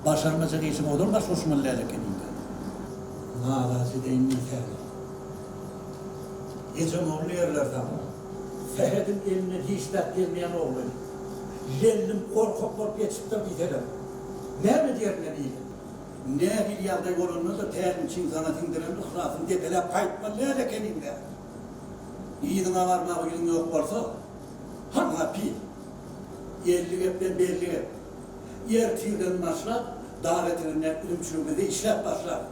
Başarmajak işiňe ozal baş goşmaly däl ekeniň-dä. Nalaç edeýin diýsäni. Ejeň ogly diýerler saňa. Sähediň elinden hiç zat gelmeýän ogly. Lellim gorkak bolup ýetişipdir diýseler. Näme diýerin men ile? Nähili ýagdaý bolanda-da tälimçiň saňa siňdiren yhlasyny depeläp gaýtmaly däl ekeniň-dä. Yzyňa barmaga ýüzüň ýok bolsa, hanha pil. 50 gepden belli gep. Ertirden başlap, dag etegindäki üzümçiligimizde işläp başlarsyň.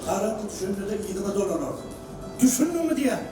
Garaňky düşende-de yzyňa dolanarsyň. Düşündiňmi diýýän?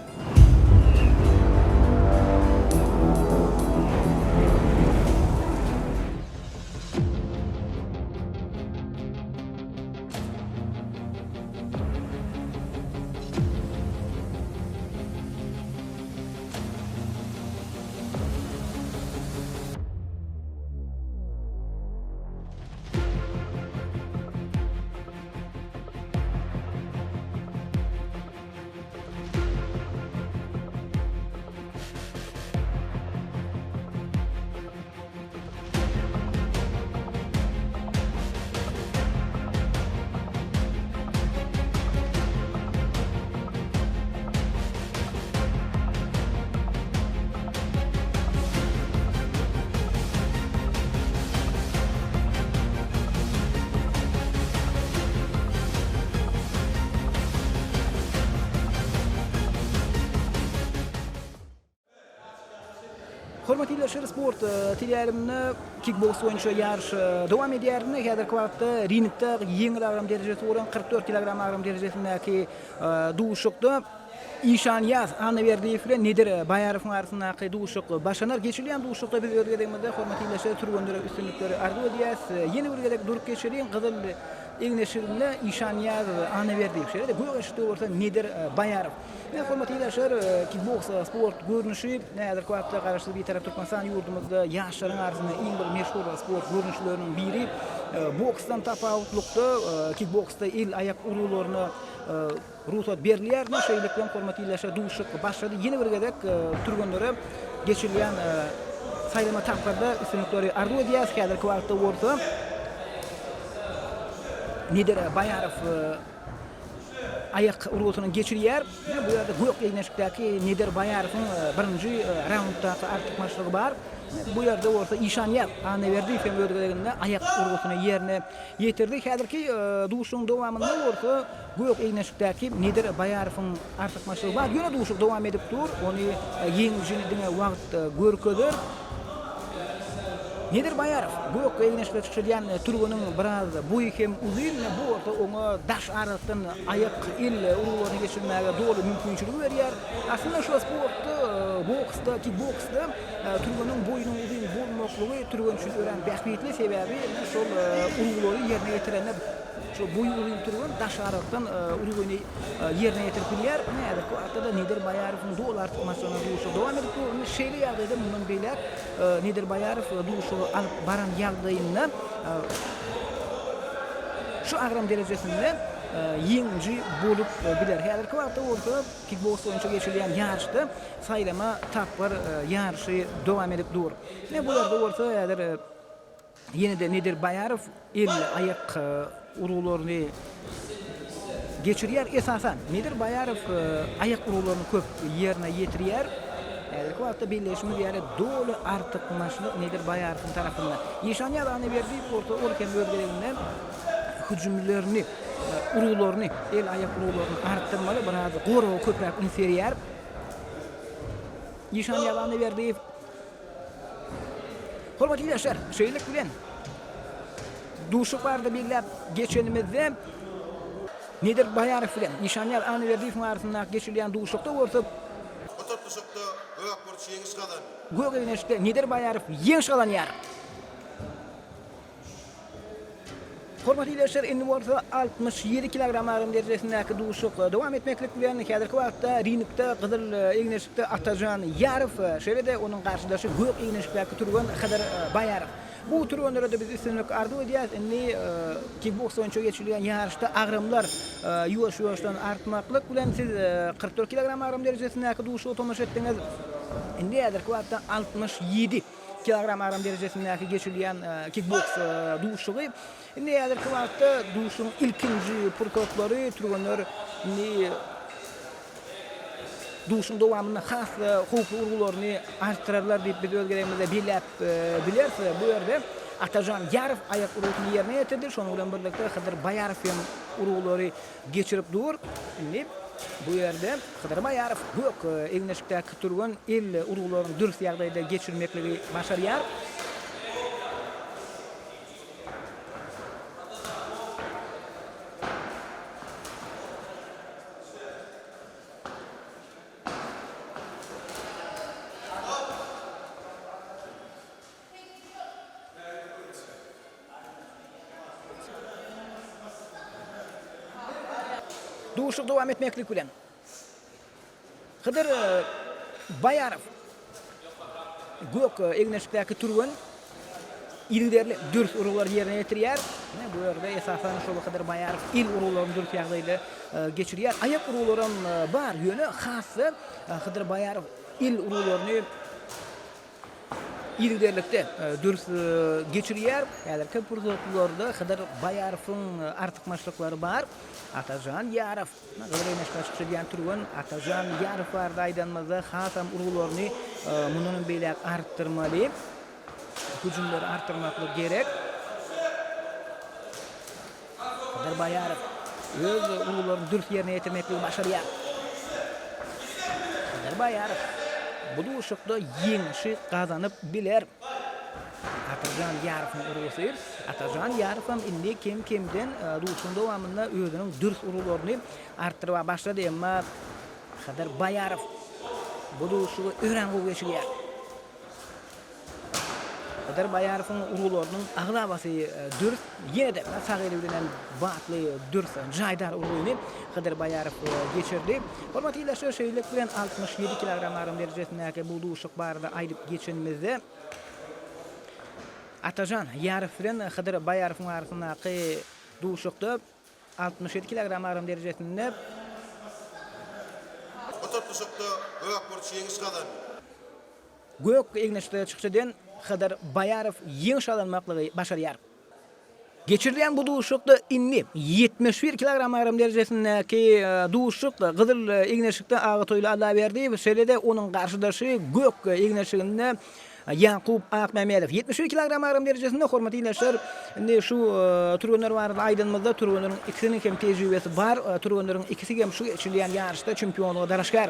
Hormatly ildeşler, sport teleýaýlymynda kikboks boýunça ýaryş dowam edýär. Häzirki wagtda ringde ýeňil agram derejesi bolan 44 kilogram agram derejesindäki duşuşykda Işanýaz Annaberdiýew bilen Nedir Baýarowyň arasyndaky duşuşyk başlanar. Geçirilýän duşuşykda biz öz gezegimizde hormatly ildeşler türgenlere üstünlikleri arzuw edýäris. Ýene bir gezek durup geçeliň, gyzyl egin-eşiginde Işanýaz Annaberdiýew, şeýle-de gök eşikde bolsa Nedir Baýarow. Ine, hormatly ildeşler, kikboks sport görnüşi häzirki wagtda Garaşsyz Bitarap Türkmenistan ýurdumyzda ýaşlaryň arasynda iň bir meşhur sport görnüşleriniň biri. Boksdan tapawutlykda kikboksda el-aýak urgularyna Rugsat berilýär. Şeýlelik bilen, hormatly ildeşler, duşuşyk başlady. Ýene bir gezek türgenlere geçirilýän saýlama tapgyrda üstünlikleri arzuw edýäris. Häzirki wagtda bolsa Nedir Baýarow aýak urgusyny geçirýär. Bu ýerde gök egin-eşikdäki Nedir Baýarowyň birinji raunddaky artykmaçlygy bar. Bu ýerde bolsa Işanýaz Annaberdiýew hem öz gezeginde aýak urgusyny ýerine ýetirdi. Häzirki duşuşygyň dowamynda bolsa Gök egin-eşikdäki Nedir Baýarowyň artykmaçlygy bar. Ýöne duşuşyk dowam edip dur. Ony ýeňijini diňe wagt görkezer. Nedir Baýarow gök egin-eşikde çykyş edýän türgeniň biraz boýy hem uzyn. Bu bolsa oňa daş aralykdan aýak, el urgularyny geçirmäge doly mümkinçiligi berýär. Aslynda şu sportda, boksda, kikboksda türgeniň boýunyň uzyn bolmaklygy türgen üçin örän bähbitli. Sebäbi şol urgulary ýerine ýetirende Şu boýy uzyn türgen daş aralykdan urgyny ýerine ýetirip bilýär. Ine, häzirki wagtda-da Nedir Baýarowyň doly artykmaçlygyna duşuşyk dowam edip dur. Indi şeýle ýagdaýda mundan beýläk Nedir Baýarow duşuşygy alyp baran ýagdaýynda şu agram derejesinde ýeňiji bolup biler. Häzirki wagtda bolsa kikboks boýunça geçirilýän ýaryşda saýlama tapgyr ýaryşy dowam edip dur. Ine, bu ýerde bolsa häzir Ýene-de Nedir Baýarow el, aýak urgularyny geçirýär. Esasan, Nedir Baýarow aýak urgularyny köp ýerine ýetirýär. Häzirki wagtda belleýşimiz ýaly, doly artykmaçlyk Nedir Baýarowyň tarapynda. Işanýaz Annaberdiýew bolsa ol hem öz gezeginde hüjümlerini, urgularyny, el, aýak urgularyny artdyrmaly, biraz goraga köpräk üns berýär. Işanýaz Annaberdiýew Hormatly ildeşler, şeýlelik bilen, duşuşyk barada belläp geçenimizde, Nedir Baýarow bilen Işanýaz Annaberdiýewiň arasyndaky geçirilýän duşuşykda bolsa, Bu tutluşykda Gök burç ýeňiş gazandy. Gök egin-eşikde Nedir Baýarow ýeňiş gazanýar. Hormatly ildeşler, indi bolsa 67 kilogram agram derejesindäki duşuşyk dowam etmeklik bilen, häzirki wagtda ringde gyzyl egin-eşikde Atajan Ýarow, şeýle-de onuň garşydaşy gök egin-eşikdäki türgen Hydyr Baýarow. Bu türgenlere-de biz üstünlik arzuw edýäris. Indi kikboks boýunça geçirilýän ýaryşda agramlar ýuwaş-ýuwaşdan artmaklyk bilen, siz 44 kilogram agram derejesindäki duşuşyga tomaşa etdiňiz. Indi häzirki wagtda 67. kilogram agram derejesindäki geçirilýän kikboks duşuşygy. Indi häzirki wagtda duşuşygyň ilkinji pursatlary türgenler indi duşuşygyň dowamynda has howply urgularyny artdyrarlar diýip biz öz gezegimizde belläp bileris. Bu ýerde Atajan Ýarow aýak urgusyny ýerine ýetirdi. Şonuň bilen birlikde Hydyr Baýarow hem urgulary geçirip dur. Indi bu ýerde Hydyr Baýarow gök egin-eşikdäki türgen el urgularyny dürs ýagdaýda geçirmekligi başarýar. Duşuşyk dowam etmeklik bilen, Hydyr Baýarow gök egin-eşikdäki türgen yzygiderli dürs urgulary ýerine ýetirýär. Ine, bu ýerde esasan şol Hydyr Baýarow el urgularyny dürs ýagdaýda geçirýär. Aýak urgularam bar, ýöne has-da Hydyr Baýarow el urgularyny yzygiderlikde dürs geçirýär. Häzirki pursatlarda Hydyr Baýarowyň artykmaçlyklary bar. Atajan Ýarow, gyzyl egin-eşikde çykyş edýän türgen Atajan Ýarow barada aýdanymyzda hasam urgularyny mundan hem beýläk artdyrmaly. Hüjümleri artdyrmaklyk gerek. Hydyr Baýarow öz urgularyny dürs ýerine ýetirmekligi başarýar. Hydyr Baýarow bu duşuşykda ýeňşi gazanyp biler. Atajan Ýarowyň urgusy. Atajan Ýarow hem indi kem-kemden duşuşygyň dowamynda özüniň dürs urgularyny artdyryp başlady, emma Hydyr Baýarow bu duşuşygy örän gowy geçirýär. Hydyr Baýarowyň urgularynyň aglabasy dürs. Ýene-de sag eli bilen hem batly, dürs, jaýdar urgyny Hydyr Baýarow geçirdi. Hormatly ildeşler, şeýlelik bilen 67 kilogram agram derejesindäki bu duşuşyk barada aýdyp geçenimizde, Atajan Ýarow bilen Hydyr Baýarowyň arasyndaky duşuşykda 67 kilogram agram derejesinde Bu tutluşykda Gökburç ýeňiş gazandy. Gök egin-eşikde çykyş eden Hydyr Baýarow ýeňiş gazanmaklygy başarýar. Geçirilýän bu duşuşykda indi 71 kilogram agram derejesindäki duşuşyk gyzyl egin-eşikde Agatoýly Allaberdiýew, şeýle-de onuň garşydaşy gök egin-eşiginde Ýakup Akmämmedow. 71 kilogram agram derejesinde hormatly ildeşler, indi şu türgenler barada aýdanymyzda, türgenleriň ikisiniň hem tejribesi bar. Türgenleriň ikisi hem şu geçirilýän ýaryşda çempionlyga dalaşgär.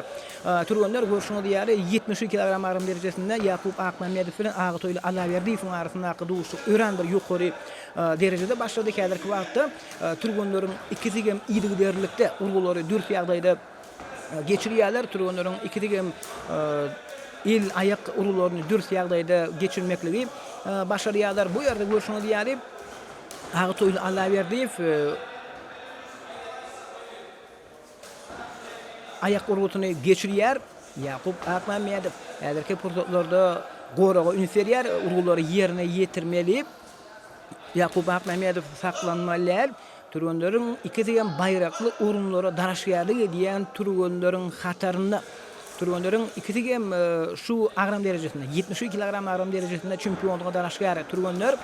Türgenler görşüňiz ýaly, 72 kilogram agram derejesinde Ýakup Akmämmedow bilen Agatoýly Allaberdiýewiň arasyndaky duşuşyk örän bir ýokary derejede başlady. Häzirki wagtda türgenleriň ikisi hem yzygiderlilikde urgulary dürs ýagdaýda geçirýärler. Türgenleriň ikisi hem el, aýak urgularyny dürs ýagdaýda geçirmekligi başarýarlar. Bu ýerde görşüňiz ýaly, Agatoýly Allaberdiýew aýak urgusyny geçirýär. Ýakup Akmämmedow häzirki pursatlarda goraga üns berýär, urgulary ýerine ýetirmeli. Ýakup Akmämmedow saklanmaly däl. Türgenleriň ikisi hem baýrakly orunlara dalaşgärlik edýän türgenleriň hatarynda. Türgenleriň ikisi hem şu agram derejesinde, 72 kilogram agram derejesinde çempionlyga dalaşgär türgenler.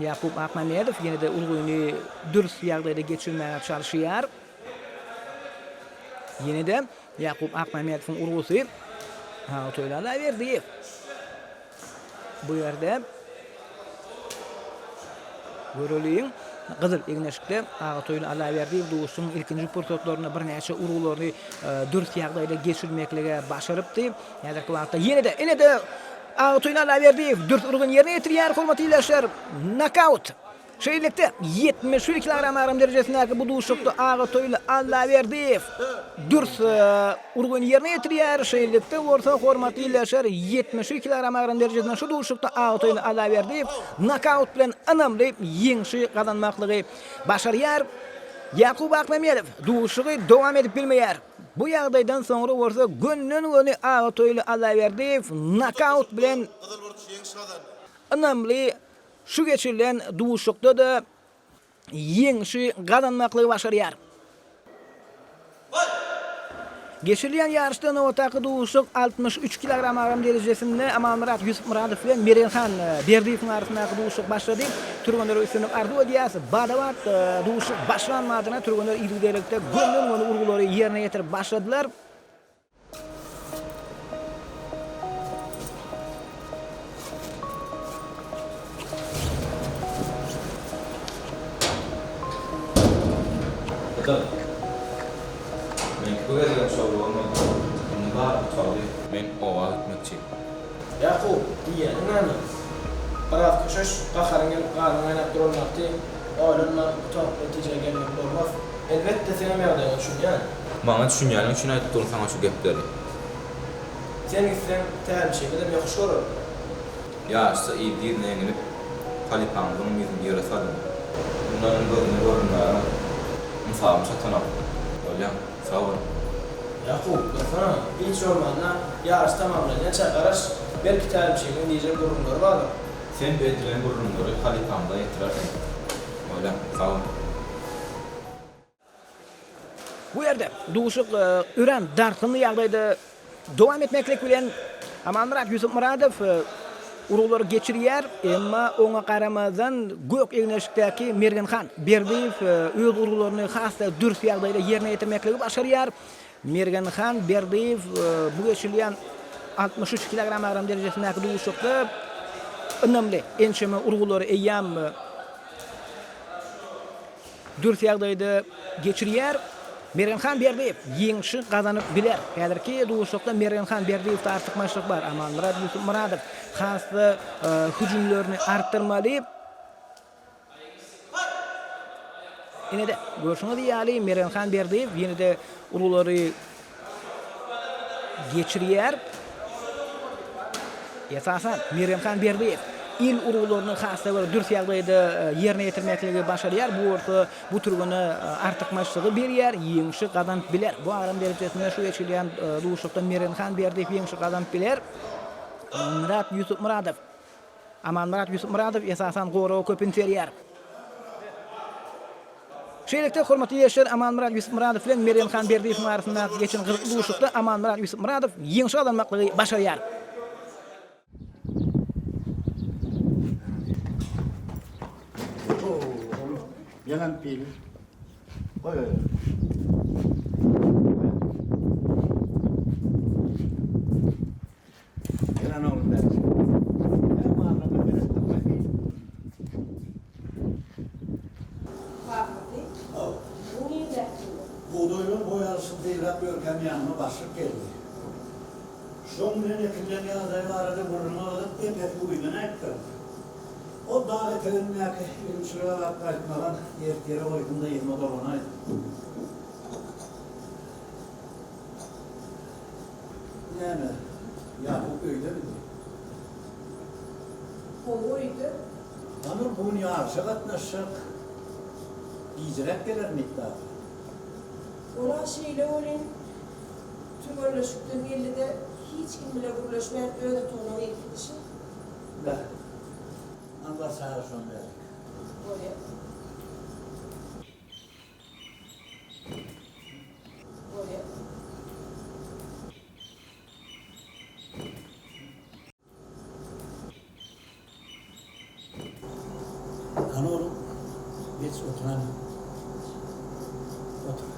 Ýakup Akmämmedow ýene-de urgyny dürs ýagdaýda geçirmäge çalyşýar. Ýene-de Ýakup Akmämmedowyň urgusy. Toýly Allaberdiýew. Bu ýerde göreliň. Gyzyl egin-eşikde Agatoýly Allaberdiýew duşuşygyň ilkinji pursatlarynda birnäçe urgularyny dürs ýagdaýda geçirmeklige başarypdy. Häzirki wagtda ýene-de, ine-de Agatoýly Allaberdiýew dürs urgyny ýerine ýetirýär, hormatly ildeşler, nokaut! Şeýlelikde, 71 kilogram agram derejesindäki bu duşuşykda Agatoýly Allaberdiýew dürs urgyny ýerine ýetirýär. Şeýlelikde bolsa, hormatly ildeşler, 71 kilogram agram derejesinde şu duşuşykda Agatoýly Allaberdiýew nokaut bilen ynamly ýeňşi gazanmaklygy başarýar. Ýakup Akmämmedow duşuşygy dowam edip bilmeýär. Bu ýagdaýdan soňra bolsa gönden-göni Agatoýly Allaberdiýew nokaut bilen ynamly şu geçirilen duşuşykda-da ýeňşi gazanmaklygy başarýar. Geçirilýän ýaryşda nobatdaky duşuşyk 63 kilogram agram derejesinde Amanmyrat Ýusupmyradow bilen Mergenhan Berdiýewiň arasyndaky duşuşyk başlady. Türgenlere üstünlik arzuw edýäris. Bada-bat duşuşyk başlan badyna türgenler yzygiderlikde gönden-göni urgulary ýerine ýetirip başladylar. Gyzyl. Meňki bu gezegem şowly bolmady. Indi bary gutardy. Men oba gitmekçi. Ýakup, diýýäniň näme? Biraz köşeş, gaharyň gelip ganyň gaýnap duran wagty oýlanman gutarnykly netijä gelmek bolmaz. Elbetde, seňem ýagdaýyňa düşünýän. Maňa düşünýäniň üçin aýdyp durun saňa şu gepleri. Sen gitseň, tälimçimizem ýokuş görer. Ýaşsa yzly-yzyna ýeňilip, halypaňyzyň ýüzüni ýere saldyň. Mundan gözüne görünmäge ynsabym çatanok. Bolýa, sag bol. Ýakup, dursana, hiç bolmanda, ýaryş tamamlanýança garaş, belki tälimçiňiň diýjek gürrüňleri bardyr. Sen bu edilen gürrüňleri halypaňyza ýetirersiň. Bolýa, sag bol. Bu ýerde duşuşyk örän dartgynly ýagdaýda dowam etmeklik bilen Amanmyrat Ýusupmyradow urgulary geçirýär, emma oňa garamazdan gök egin-eşikdäki Mergenhan Berdiýew öz urgularyny has-da dürs ýagdaýda ýerine ýetirmekligi başarýar. Mergenhan Berdiýew bu geçirilýän 63 kilogram agram derejesindäki duşuşykda ynamly ençeme urgulary eýýäm dürs ýagdaýda geçirýär. Mergenhan Berdiýew ýeňşi gazanyp biler. Häzirki duşuşykda Mergenhan Berdiýewde artykmaçlyk bar. Amanmyrat Ýusupmyradow has-da hüjümlerini artdyrmaly. Ine-de, görşüňiz ýaly, Mergenhan Berdiýew ýene-de urgulary geçirýär. Esasan, Mergenhan Berdiýew el urgularyny has-da bir dürs ýagdaýda ýerine ýetirmekligi başarýar. Bu bolsa bu türgene artykmaçlygy berýär, ýeňşi gazanyp biler. Bu agram derejesinde şu geçirilýän duşuşykda Mergenhan Berdiýew ýeňşi gazanyp biler. Myrat Ýusupmyradow Amanmyrat Ýusupmyradow esasan goraga köp üns berýär. Şeýlelikde, hormatly ildeşler, Amanmyrat Ýusupmyradow bilen Mergenhan Berdiýewiň arasyndaky geçen gyzykly duşuşykda Amanmyrat Ýusupmyradow ýeňşi gazanmaklygy başarýar. Ýalan pil. Goý goý. Ýalan oglum ben. Kakasy, Bu nirdäkinde? Bugdaýlar boý alşyp zeýläp ýörkäm ýanyma başlyk geldi. Şoň bilen ekilen ýagdaý barada gürrüňe gyzyp ep-esli uýdan aýtdym. O dag etegindäki eginçilige baryp gaýtmagan ertire goýdum-da yzyma dolanaýdym. Näme, Ýakup öýdemidi? Gowy öýde. Hany ol bu gün ýaryşa gatnaşjak, gijiräk gelermi dagy? Ol-a şeýle welin, türgenleşikden geldi-de, hiç kim bile gürleşmän öz otagyna girip gidişi. Beh, hany bar çagyr şony bärik. Bolýa. Bolýa. Hany oglum, geç otur hany. Otur.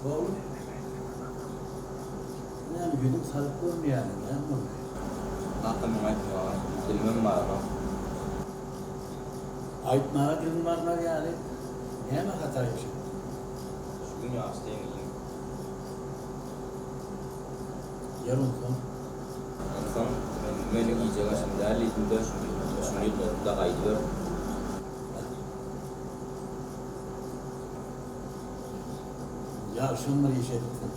Oglum, näme ýüzüň salyk görünýär, näme boldy? Kaka meň aýtmaga dilimem baranok. Aýtmaga diliň barmaz ýaly näme hata iş etdiň? Şu gün ýaşda ýeňildim. Ýer onsoň? Onsoň men meniň iýjek aşym däl diýdim-de, şuny ýygnadym-da gaýdyberdim. Ýagşam bir iş edipsiň.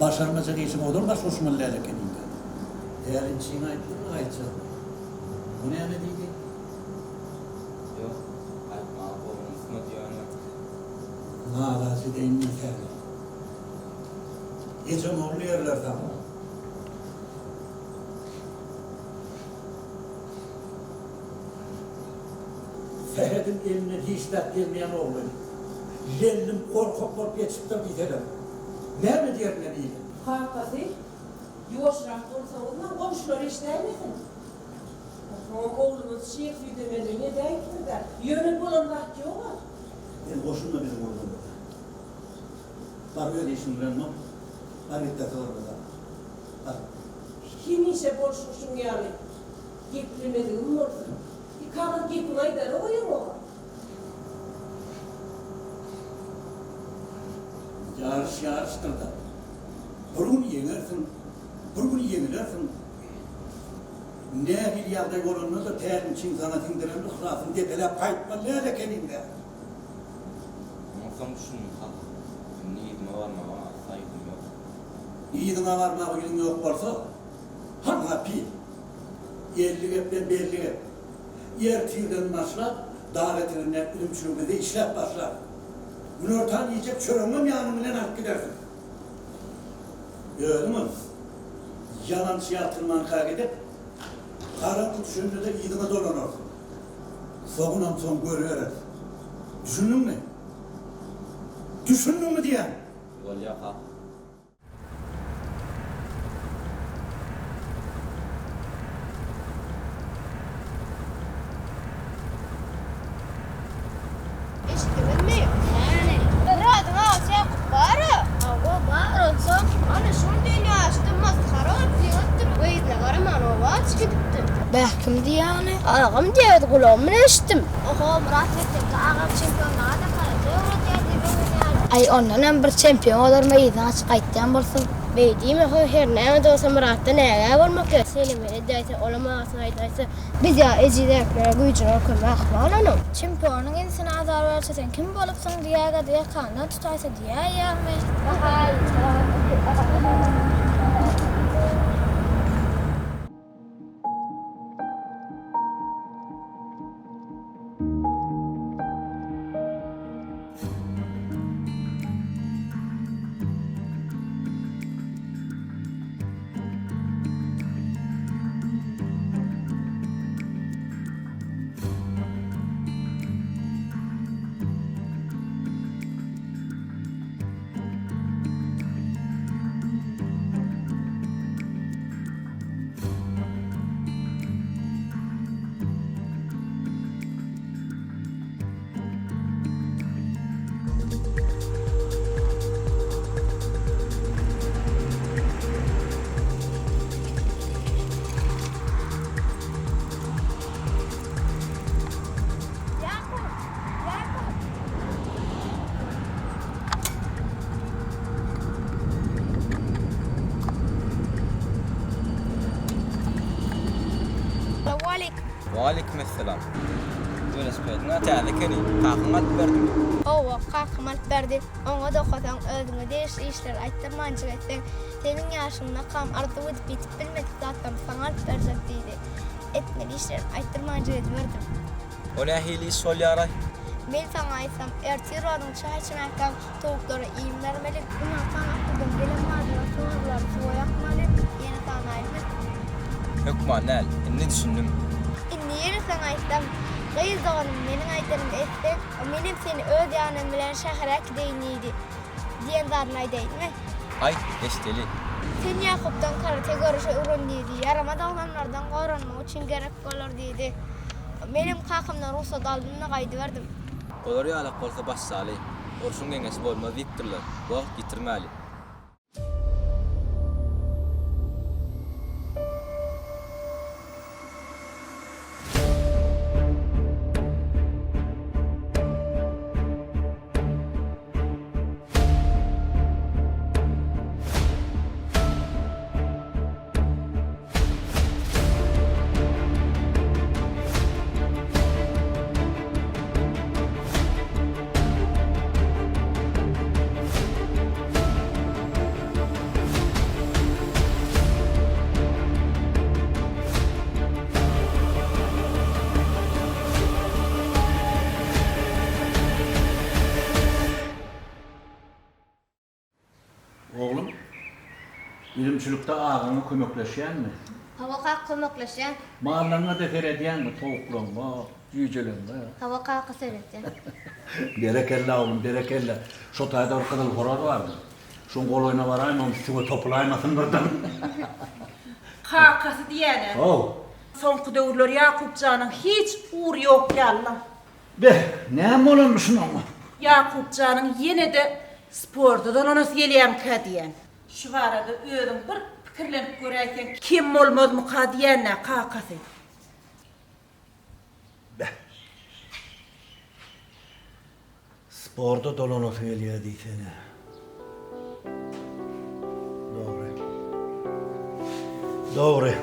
Başarmajak işiň ozal baş goşmaly däl ekeniň-dä. Tälimçiňe aýtdyňmy gaýtjagyňy? O näme diýdi? Ýok, aýtmaga bognum ysmady ýöne. Nalaç edeýin diýsäni. Ejem ogul ýerler saňa. Sähediň elinden hiç zat gelmeýän ogly. Lellim gorkak bolup ýetişipdir diýseler, näme diýerin men ile? Kakasy, Ýuwaşrak bolsaňyzam, goňşular eşidäýmesin. Oho, oglumyz şir süýdemenligini edäýipdir-dä. Ýöne bolan zat ýog-a. Sen goşulma biziň gürrüňimize. Bar öz işiň bilen bol. Bar git-de sygyrly sag. Bar. Hemişe bolşuň şuň ýaly. Geplemedigim bolsun. Ikagyz gepiňi aýdara goýaňok-a. Ýaryş ýaryşdyr-da. Bir gün ýeňersiň, bir gün ýeňilersiň. Nähili ýagdaý bolanda-da tälimçiň saňa siňdiren yhlasyny depeläp gaýtmaly däl ekeniň-dä. Muňa soň düşündim, kaka. Indi yzyma barmaga asla ýüzüm ýok. Yzyňa barmaga ýüzüň ýok bolsa, hanha pil. 50 gepden belli gep. Ertirden başlap, dag etegindäki üzümçiligimizde işläp başlarsyň. Günortan iýjek çöregiňem ýanyň bilen alyp gidersiň. Özüňem ýalançy ýatyrmanka gidip, garaňky düşende-de yzyňa dolanarsyň. Soňunam soň görübereris. Düşündiňmi? Düşündiňmi diýýän! Bolýa kaka. Eşitdiňizmi? Näni? Myradyň agasy Ýakup bar-a? Hawa, bar, onsoň? Ana, şol düýn ýaryşda masgara bolup ýygypdyr. Gyzyna garaman oba gaçyp gidipdir. Bäh, kim diýýä ony? Agam diýýä, öz gulagym bilen eşitdim. Oho, Myrat mekdepde agam çempionlyga-da karate öwredýär diýip öwünýärdi. Aý, ondanam bir çempion bolarmy yzyna gaçyp gaýtýan bolsun. Beý diýme how, her näme-de bolsa Myratdan ägä bolmak gerek. Senem meni edäýse, olam agasyna aýdaýsa, biz ýa ejizräklere güýjüni görkezme ahmal onuň. Çempionyň inisine azar berse sen kim bolupsyň diýäge-de ýakandan tutaýsa diýäýýäňmi? Ýakup! Ýakup! Salowmaleýkim. Waleýkim essalam. Welosipediň-ä täze ekeni. Kakaň alyp berdimi? Hawa, kakam alyp berdi. Oňat okasaň, özüňe degişli işleri aýtdyrmanjyk etseň, seniň ýaşyňdakam arzuw edip ýetip bilmedik zatlarymy saňa alyp berjek diýdi. Etmeli işlerimi aýtdyrmanjyk ediberdim. O nähili iş bolýaraý? Men saňa aýtsam, ertir onuň çaý içmäkäň towuklara iým bermeli, günortan okuwdan gelen badyna sygyrlary suwa ýakmaly, ýene sanaýynmy? Hökman däl, indi düşündim. Indi ýene saňa aýtsam, gyz doganym meniň aýdanymy etseň, menem seni öz ýanym bilen şähere äkideýin diýdi. Diýen zadyny aýdaýynmy? Aýt, eşideli. Sen Ýakupdan karate göreşe öwren diýdi. Ýaramaz oglanlardan goranmak üçin gerek bolar diýdi. Menem kakamdan rugsat aldym-da gaýdyberdim. Olar ýalak bolsa başlaly. Urşuň geňeşi bolmaz diýipdirler. Wagt ýitirmäli. Oglum, üzümçilikde agaňa kömekleşýäňmi? Hawa kak, kömekleşýän. Mallaryňa-da seredýäňmi, towuklaryňa? Jüýjeleňmi? Hawa kaka seretýän. Berekella oglum, berekella. Şo taýda bir gyzyl horaz bardy. Şoň golaýyna baraýyn, oň üstüňe topulaýmasyn birden. Kakasy diýýän-ä. How. Soňky döwürler Ýakup janyň hiç ugry ýok ýaly-la. Beh, näme bolanmyşyn oňa? Ýakup janyň ýene-de sporta dolanasy gelýämikä diýýän. Şu barada özüň bir pikirlenip göräýseň kem bolmazmyka diýýän-ä kakasy. Beh. Sporda dolanasy gelýär diýsene. Dogry. Dogry.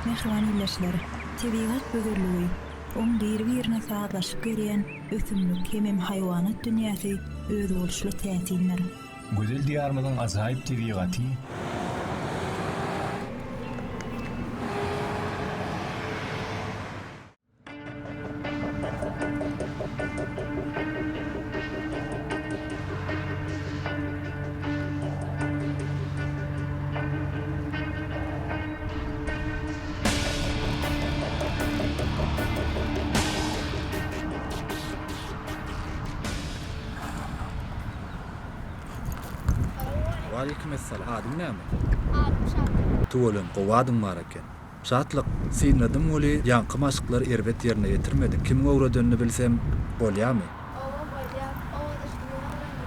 Mähriban ildeşler! Tebigat gözelligi, oň biri-birine sazlaşyp gelýän ösümlik hemem haýwanat dünýäsi özboluşly täsindir. Gözel Diýarymyzyň ajaýyp tebigaty, Waleýkimessalam. Adyň näme? Adym Şatlyk. Tüweleme, gowy adyň bar eken. Şatlyk, synladym weli ýaňky maşklary erbet ýerine ýetirmediň. Kimiň öwredenini bilsem bolýamy? Oba bolýar. Obadaşymyň öwredi.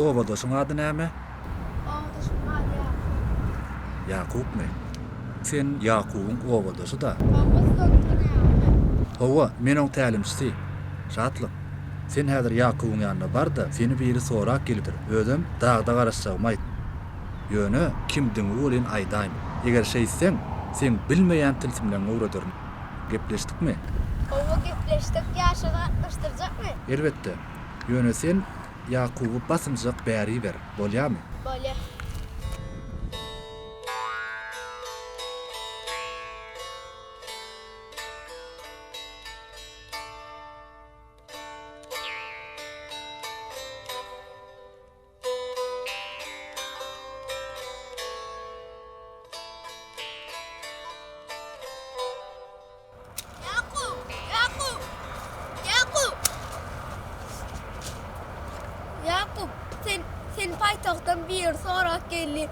Obadaşyň ady näme? Obadaşymyň ady Ýakup. Ýakupmy? Sen Ýakubyň obadaşy-da? Hawa, siz ony tanaýaňyzmy? Hawa, men oň tälimçisi. Şatlyk, sen häzir Ýakubyň ýanyna bar-da, seni biri sorap gelipdir, özem dagda garaşjagymy aýt. Ýöne kimdigiňi welin aýdaýma. Eger şeýtseň, seň bilmeýän tilsimleňňi öwrederin. Gepleşdikmi? Hawa, gepleşdik. Ýaşa gatnaşdyrjakmy? Elbetde. Ýöne sen Ýakuby basymjak bäri ber, bolýamy? Bolýa. Ýakup! Ýakup! Ýakup! Ýakup, sen, seni paýtagtdan biri sorap geldi.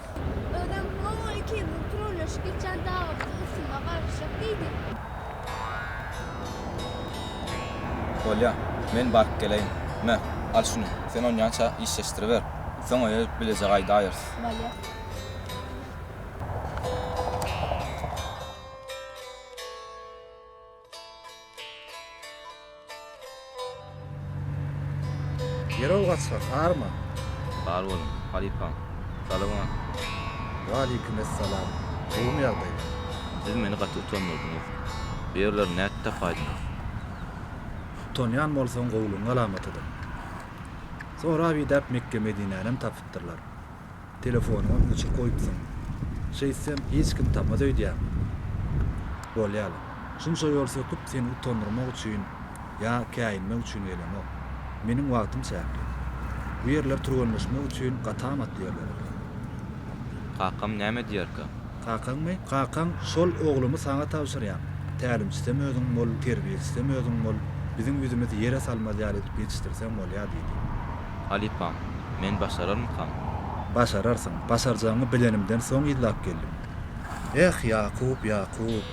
Özem ho-ol ikimiziň türgenleşik geçýän dagymyzyň üstünde garaşjak diýdi. Bolýa, men baryp geleýin. Me, al şuny, sen onýança işleşdiriber. Soň öýe bileje gaýdaýarys. Bolýa. Ýerol gaçgak, arma! Bar boluň, halypam. Salowmaleýkim. Waleýkimessalam. Gowumy ýagdaýlar? Siz meni gaty utandyrdyňyz. Bu ýerleri nädip tapaýdyňyz? Utanýan bolsaň gowulygyň alamatydyr. Sorap-idäp Mekge-Medinänem tapypdyrlar. Telefonyňam öçürip goýupsyň. Şeýtsem hiç kim tapmaz öýdýäňmi? Bolýa-la. Şunça ýol söküp seni utandyrmak üçin ýa käýinmek üçin gelemok. Meniň wagtym çäkli. Bu ýerler türgenleşmek üçin gaty amatly ýerler eken. Kakam näme diýerkä? Kakaňmy? Kakaň şol oglumy saňa tabşyrýan. Tälimçisem özüň bol, terbiýeçisem özüň bol, biziň ýüzümizi ýere salmaz ýaly edip ýetişdirseň bolýa diýdi. Halypam, men başararmykam? Başararsyň. Başarjagyňy bilenimden soň yzlap geldim. Eh, Ýakup, Ýakup!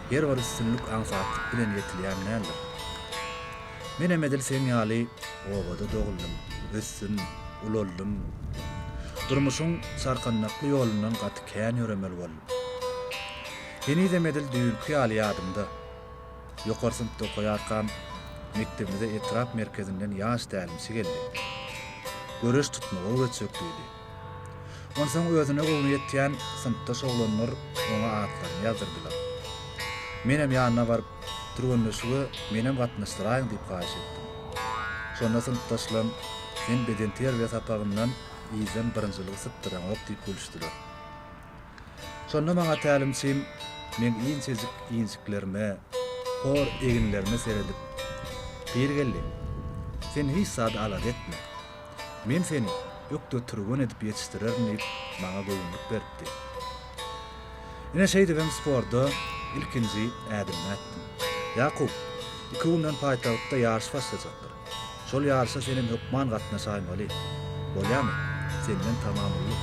Her bir üstünlik aňsatlyk bilen ýetilýän däldir. Menem edil seň ýaly obada doguldym, ösdüm, ulaldym. Durmuşyň çarkandakly ýolundan gaty kän ýöremeli boldum. Henizem edil düýnki ýaly ýadymda. Ýokary synpda okaýarkam, mekdebimize etrap merkezinden ýaş tälimçi geldi. Göreş tutmagy öwretjek diýdi. Onsoň özüne göwni ýetýän synpdaş oglanlar oňa atlaryny ýazdyrdylar. Menem ýanyna baryp, Türgenleşige menem gatnaşdyraýyň diýip haýyş etdim. Şonda synpdaşlam, Sen bedenterbiýe sapagyndan yzdan birinjiligi sypdyraňok diýip gülüşdiler. Şonda maňa tälimçim meň inçejik injiklerime, hor eginlerime seredip, Pirgeldi, sen hiç zady alada etme. Men seni ökde türgen edip ýetişdirerin diýip, maňa göwünlik beripdi. Ine şeýdibem sportda ilkinji ädimimi ätdim. Ýakup, iki günden paýtagtda ýaryş başlajakdyr. Şol ýaryşa senem hökman gatnaşaýmaly. Bolýamy? Senden tamam uly.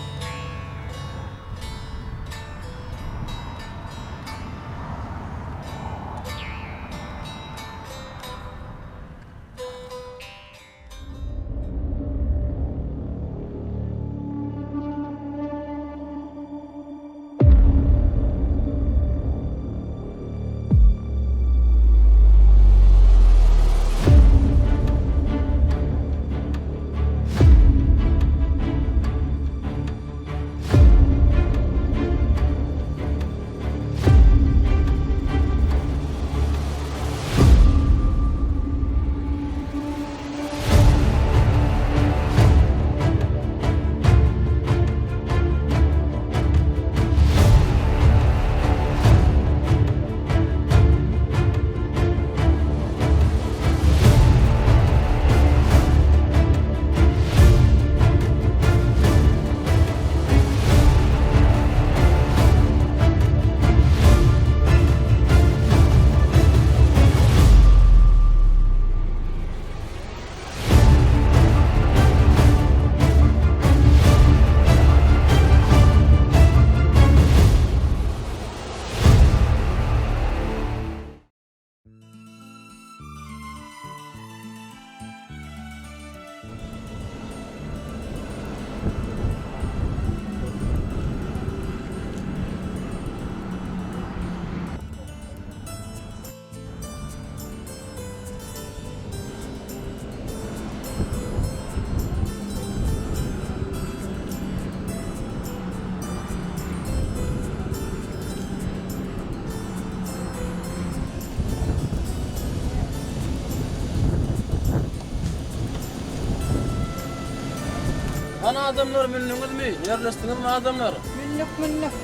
Hany adamlar mündüňizmi? Ýerleşdiňizmi adamlar? Mündük mündük.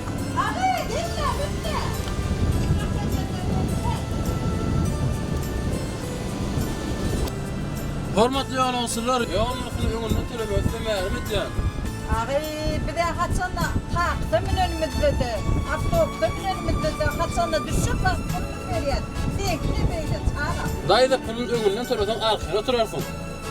Agy gel-le mün-de. Hormatly ýolagçylar, ýol nyrhyny öňünden tölemegi size mälim edýän. Agy biz-ä haçanda taksa münenimizde-de, awtobusa münenimizde-de haçanda düşjek wagt pulumyzy berýäs. Seňki-de beýle, çagam. Daýza puluny öňünden töleseň arkaýyn oturarsyň.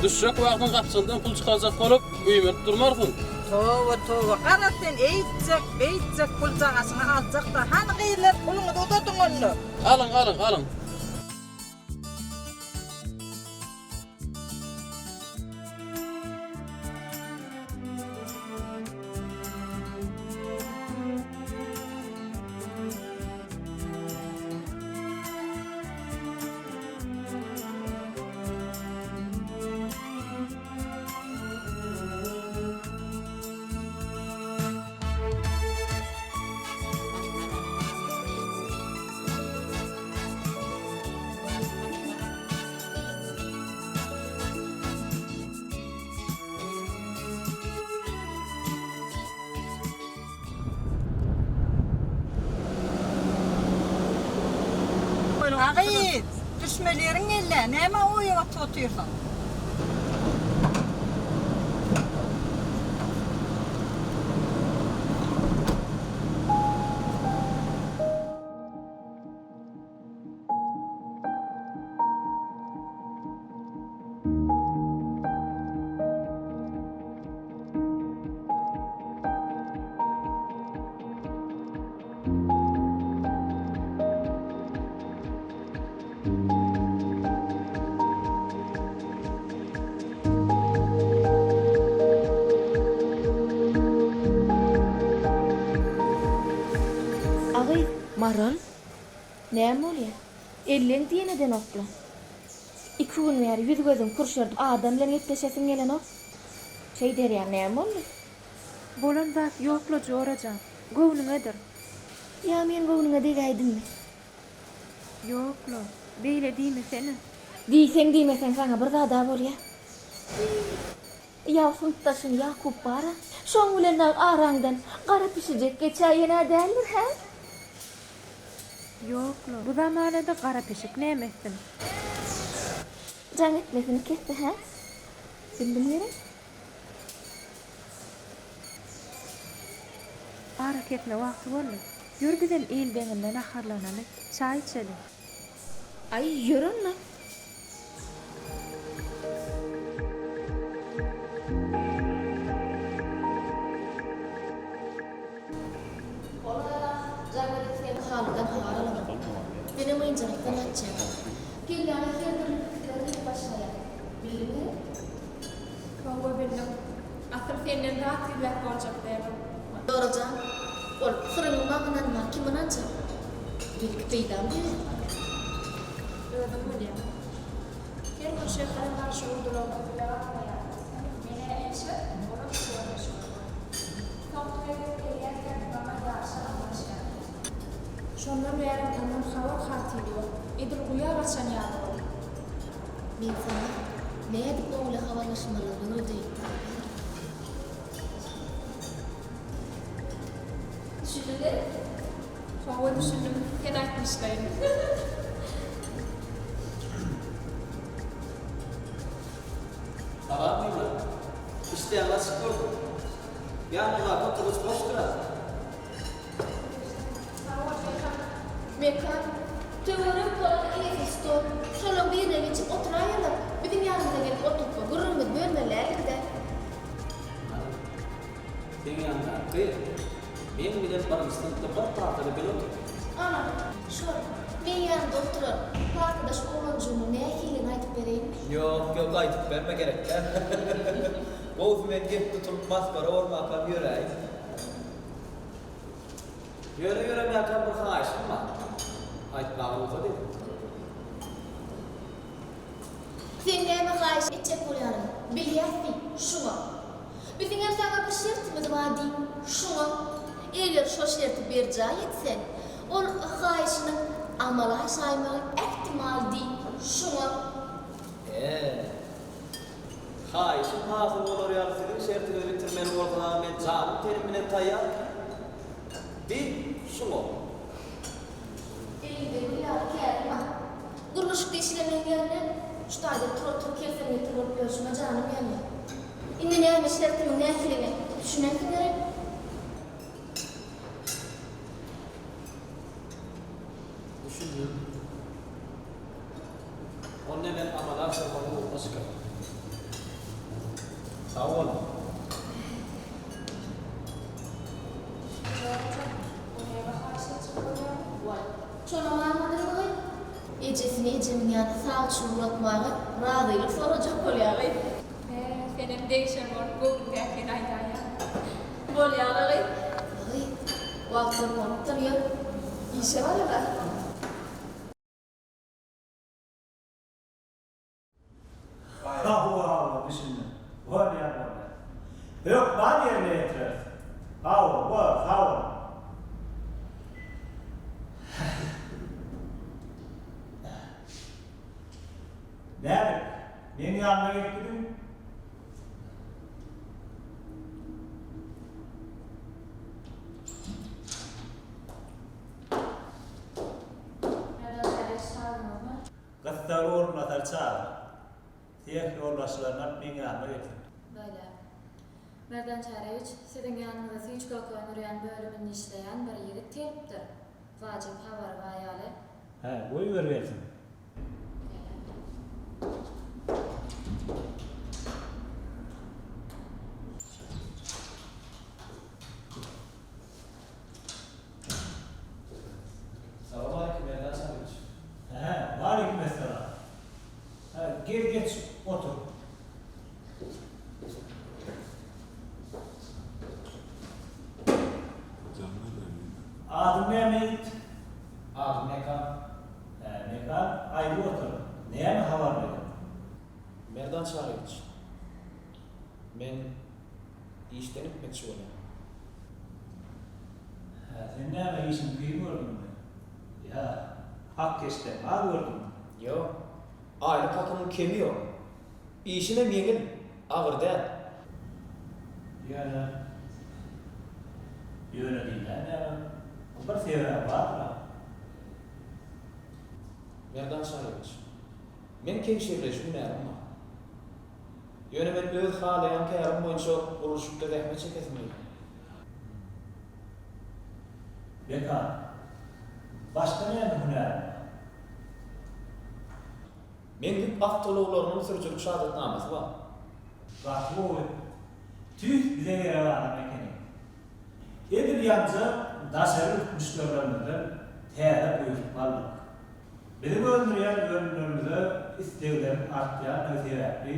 Düşjek wagtyň gapjygyňdan pul çykarjak bolup, güýmenip durmarsyň. Toba, toba, garaz sen eýtjek, beýtjek puljagaşyňy aljak-da. Hany gyzlar, puluňyzy uzadyň onda. Alyň, alyň, alyň. A gyz, düşmeli ýeriň geldi-ä, näme oýa batyp otyrsyň? Maral, näme bolýa? Elleň diýen edenokla. Iki gün bäri ýüz-gözüň kürşerdip adam bilen gepleşesiň gelenok. Şeýderýäň näme boldy? Bolan zat ýokla jorajan. Göwnüňedir. Ýa men göwnüňe degäýdimmi? Ýok-la, beýle diýmesene. Diýseň-diýmeseň saňa bir zad-a bolýa. Ýa synpdaşyň Ýakup bar-a, şoň bilen dagy araňdan gara pişijek geçäýen-ä däldir, hä? Ýok-la, bu zamanada gara pişik näme etsin? Jaň etmesini kesdi, hä? Bildim gerek? Arakesme wagty boldy. Ýör bizem il deňinde naharlanaly, çaý içeli. Aý, ýör onda. Ol-a jaň edip seň halyňdan habar alanok. Senem ynjalykdan gaçýaň. Kelläňe her dürli pikirler gelip başlaýar. Bildiňmi gerek? Hawa bildim. Asyl senden zat gizläp boljak däl. Dora jan, ol syryňy maňa ynanman kim ynanjak? Belki peýdam berer. Özüň bilýäň. Her gün şähere garşy urdular bile gatnaýarys. Men-ä işe, olam işe meşgul. Soňky gezek gelýärkäm maňa ýaşy almaşýar. Şondan bärem ondan habar-hatyr ýok. Edil guýa gaçan ýaly boldy. Men saňa nädip oň bilen habarlaşmalydygyny öwredeýin. Düşündiň gerek? Hawa düşündim, sen aýtmyşlaýyn. Salam gyzlar. Işdäňiz açyk bolsun. Ýanyňyzdaky oturgyç boşdur-a. Mekan, töwerek bolan eýesiz stol, şolaň birine geçip oturaýalar, biziň ýanymyza gelip oturtma, gürrüňimizi bölmeli däldik-dä. Hany, seň ýanyňdaky meň bilen birinji synpda bir partada bile oturdy. Ana, şol, meň ýanymda oturan partadaş oglanjygymyň nähilidigini aýdyp bereýinmi? Ýok, ýok, aýdyp berme, gerek däl. Gowusy men gep tutulyp masgara bolmakam ýöräýin. Ýöne ýöremäkäm bir haýyşym bar. Aýtmaga rugsat ediň. Seň näme haýyş etjek bolýanyňy bilýäs diý, şuňa. Biziňem saňa bir şertimiz bar diý, şuňa. Eger şo şerti berjaý etseň, ol haýyşynyň amala aşaýmagy ähtimal diý, şuňa. He. Haýyşym hasyl bolar ýaly siziň şertiňizi bitirmeli bolsa men janym tenim bilen taýýar. Diý, şuňa. Eliňde gül ýaly käriň bar. Gurluşykda işlemegiň ýerine şu taýda tur-otur kelseň-getir bolup ýörşüňe janym ýanýar. Indi näme şertimiň nähiligne düşünensiň gerek? Düşündim. Onda men amala aşyrmagyň ugruna çykaryn. Sag boluň. Jorja, o näme haýyş etjek bolýaň? Waý, şonam aňmadyňmy gyz? Ejesini ejemiň ýanyna sag üçin ugratmaga razylyk sorajak bolýa gyz. Hä, senem degişen bolup göwnüňdäkini aýdaýýaň. Bolýa-la gyz. Gyz, wagtam bolupdyr, ýör, işe baraly. Hawa, hawa, düşündim. Bolýar, bolýar. Hökman ýerine ýetireris. Hawa, bor, sag boluň. Näzik, meň ýanyma gelip gidiň. Gyssagly orunbasary çagyr. Seh ýolbaşçylaryny alyp meň ýanyma getir. Bolýar. Merdan Çaryýewiç, siziň ýanyňyza süýji-köke öndürýän bölüminde işleýän bir ýigit gelipdir. Wajyp habary bar ýaly. Hä, goýber gelsin. Salam aleýkum Merdan Çaryýewiç. Hä, waleýkim essalam. Hä, gel geç, otur. Adyň näme ýigit? Adym Mekan. Hä, Mekan, aýdyp otur, näme habar bilen? Merdan Çaryýewiç, men işden gitmekçi bolýan. Hä, sen näme işiňi kyn gördüňmi? Ýa hak-heşdem az gördüňmi? Ýok, aýlyk hakymyň kemi ýok. Işimem ýeňil, agyr däl. Ýöne, ýöne diýmän näme, bir sebäbi bardyr-a. Merdan Şaýewiç, meň kebşirleýji hünärim bar. Ýöne men öz halaýan kärim boýunça gurluşykda zähmet çekesim gelýär. Mekan, başga näme hünäriň bar? Meň ýük awtoulaglarynyň sürüjilik şahadatnamasy bar. Gaty gowy. Tüýs bize gerek adam ekeniň. Edil ýaňja daşary ýurt müşderilerimizden täze buýruk aldyk. Biziň öndürýän önümlerimize islegleriň artýandygy sebäpli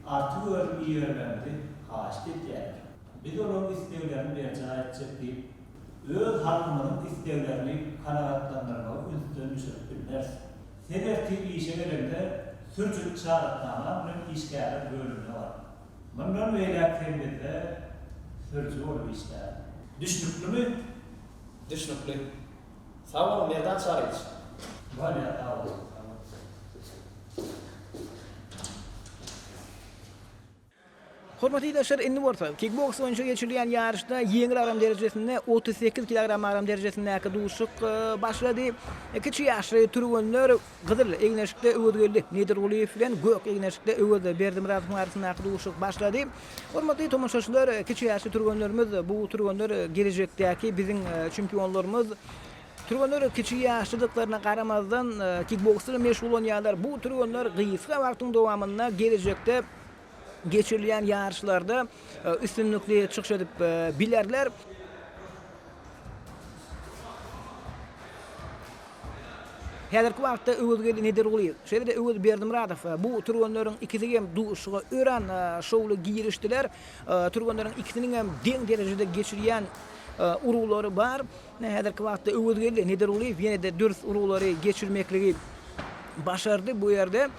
artyk önüm ibermegimizi haýyşt edýärler. Biz olaryň isleglerini berjaý etjek diýip, öz halkymyzyň isleglerini kanagatlandyrmagy ünsden düşürip bilmeris. Sen ertir işe geleňde sürüjilik şahadatnamaň bilen işgärler bölümine bar. Mundan beýläk sen bizde sürüji bolup işlärsiň. Düşnüklimi? Düşnükli. Sag boluň, Merdan Çaryýewiç. Bolýar, sag bol. Hormatly ildeşler, indi bolsa, kikboks boýunça geçirilýän ýaryşda ýeňil agram derejesinde 38 kilogram agram derejesindäki duşuşyk başlady. Kiçi ýaşly türgenler gyzyl egin-eşikde Öwezgeldi Nedirgulyýew bilen gök egin-eşikde Öwez Berdimyradowyň arasyndaky duşuşyk başlady. Hormatly tomaşaçylar, kiçi ýaşly türgenlerimiz, bu türgenler gelejekdäki biziň çempionlarymyz. Türgenler kiçi ýaşlydyklaryna garamazdan, kikboks bilen meşgullanýarlar. Bu türgenler gysga wagtyň dowamynda gelejekde geçirilýän ýaryşlarda üstünlikli çykyş edip bilerler. Häzirki wagtda Öwezgeldi Nedirgulyýew, şeýle-de Öwez Berdimyradow bu türgenleriň ikisi hem duşuşyga örän şowly girişdiler. Türgenleriň ikisiniň hem deň derejede geçirýän urgulary bar. Häzirki wagtda Öwezgeldi Nedirgulyýew ýene-de dürs urgulary geçirmekligi başardy bu ýerde.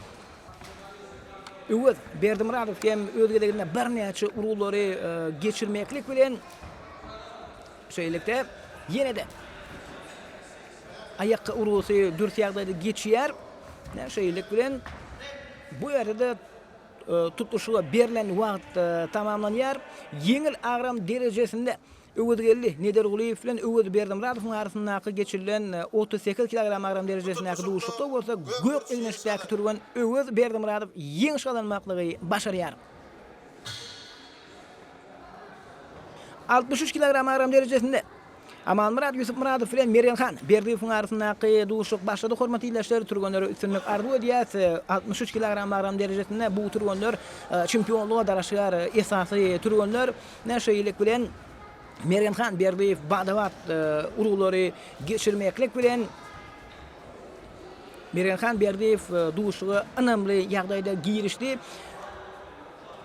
Öwez Berdimyradow hem öz gezeginde birnäçe urgulary geçirmeklik bilen şeýlelikde ýene-de aýak urgusy dürs ýagdaýda geçýär. Şeýlelik bilen bu ýerde-de tutluşyga berlen wagt tamamlanýar. Ýeňil agram derejesinde Öwezgeldi Nedirgulyýew bilen Öwez Berdimyradowyň arasyndaky geçirilen 38 kilogram agram derejesindäki duşuşykda bolsa gök egin-eşikdäki türgen Öwez Berdimyradow ýeňiş gazanmaklygy başarýar. 63 kilogram agram derejesinde Amanmyrat Ýusupmyradow bilen Mergenhan Berdiýewiň arasyndaky duşuşyk başlady. Hormatly ildeşler, türgenlere üstünlik arzuw edýäs. 63 kilogram agram derejesinde bu türgenler çempionlyga dalaşgär esasy türgenler. Ine, şeýlelik bilen, Mergenhan Berdiýew bada-bat urgulary geçirmeklik bilen, Mergenhan Berdiýew duşuşyga ynamly ýagdaýda girişdi.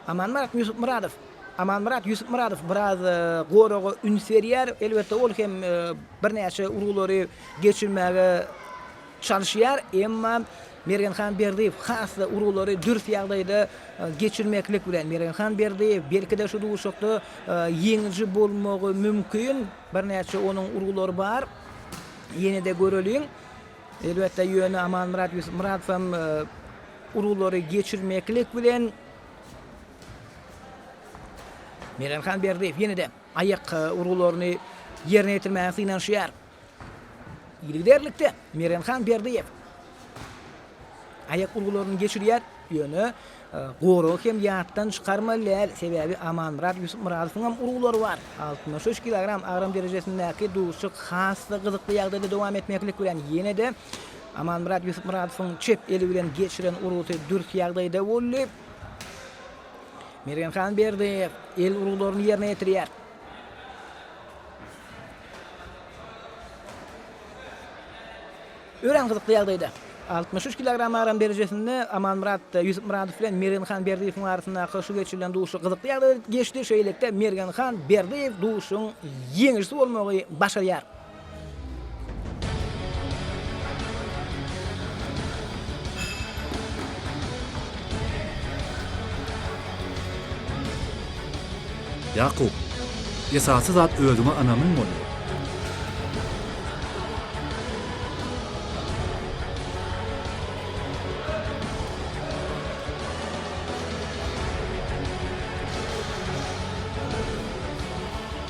Amanmyrat Ýusupmyradow Amanmyrat Ýusupmyradow biraz goraga üns berýär. Elbetde, ol hem birnäçe urgulary geçirmäge çalyşýar. Emma Mergenhan Berdiýew has-da urgulary dürs ýagdaýda geçirmeklik bilen, Mergenhan Berdiýew belki-de şu duşuşykda ýeňiji bolmagy mümkin. Birnäçe onuň urgulary bar. Ýene-de göreliň. Elbetde, ýöne Amanmyrat Ýusupmyradow hem urgulary geçirmeklik bilen Mergenhan Berdiýew ýene-de aýak urgularyny ýerine ýetirmäge synanyşýar. Yzygiderlikde Mergenhan Berdiýew aýak urgularyny geçirýär, ýöne goragy hem ýatdan çykarmaly däl, sebäbi Amanmyrat Ýusupmyradowyň hem urgulary bar. 63 kilogram agram derejesindäki duşuşyk has-da gyzykly ýagdaýda dowam etmeklik bilen ýene-de Amanmyrat Ýusupmyradowyň çep eli bilen geçiren urgusy dürs ýagdaýda boldy. Mergenhan Berdiýew el urgularyny ýerine ýetirýär. Örän gyzykly ýagdaýda, 63 kilogram agram derejesinde Amanmyrat Ýusupmyradow bilen Mergenhan Berdiýewiň arasyndaky şu geçirilen duşuşyk gyzykly ýagdaýda geçdi. Şeýlelikde, Mergenhan Berdiýew duşuşygyň ýeňijisi bolmagy başarýar. Ýakup, esasy zat özüňe ynamyň bolmaly.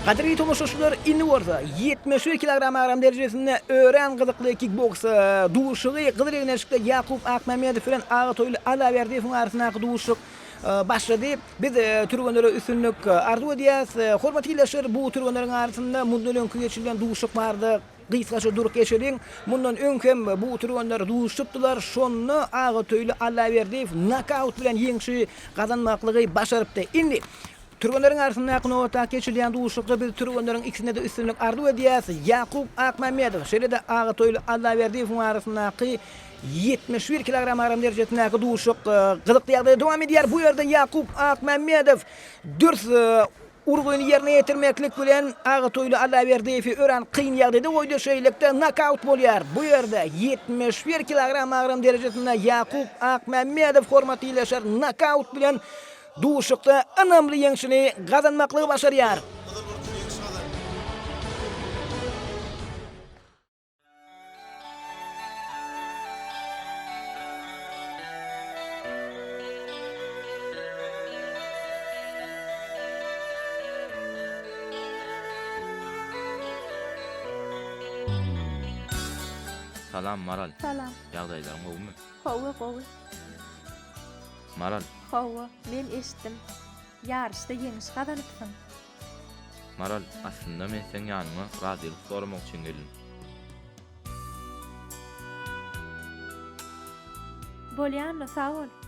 Gadyrly tomaşaçylar, indi bolsa 71 kilogram agram derejesinde örän gyzykly kikboks duşuşygy gyzyl egin-eşikde Ýakup Akmämmedow bilen Agatoýly Allaberdiýewiň arasyndaky duşuşyk başlady. Biz türgenlere üstünlik arzuw edýäris. Hormatly ildeşler, bu türgenleriň arasynda mundan öňki geçirilen duşuşyk barada gysgaça durup geçeliň. Mundan öň hem bu türgenler duşuşypdylar. Şonda Agatöýli Allaberdiýew nokaut bilen ýeňşi gazanmaklygy başarypdy. Indi türgenleriň arasyndaky nobatdaky geçirilýän duşuşykda biz türgenleriň ikisine-de üstünlik arzuw edýäris. Ýakup Akmämmedow, şeýle-de Agatoýly Allaberdiýewiň arasyndaky 71 kilogram agram derejesindäki duşuşyk gyzykly ýagdaýda dowam edýär. Bu ýerde Ýakup Akmämmedow dürs urgyny ýerine ýetirmeklik bilen Agatoýly Allaberdiýewi örän kyn ýagdaýda goýdy. Şeýlelikde nokaut bolýar. Bu ýerde 71 kilogram agram derejesinde Ýakup Akmämmedow hormatly ildeşler nokaut bilen duşuşykda ynamly ýeňşini gazanmaklygy başarýar. Salam Maral. Salam. Ýagdaýlaryň gowumy? Hawa gowy. Maral. Hawa, men eşitdim. Ýaryşda ýeňiş gazanypsyň. Maral, aslynda men seň ýanyňa razylyk soramak üçin geldim. Bolýanla, sag bol.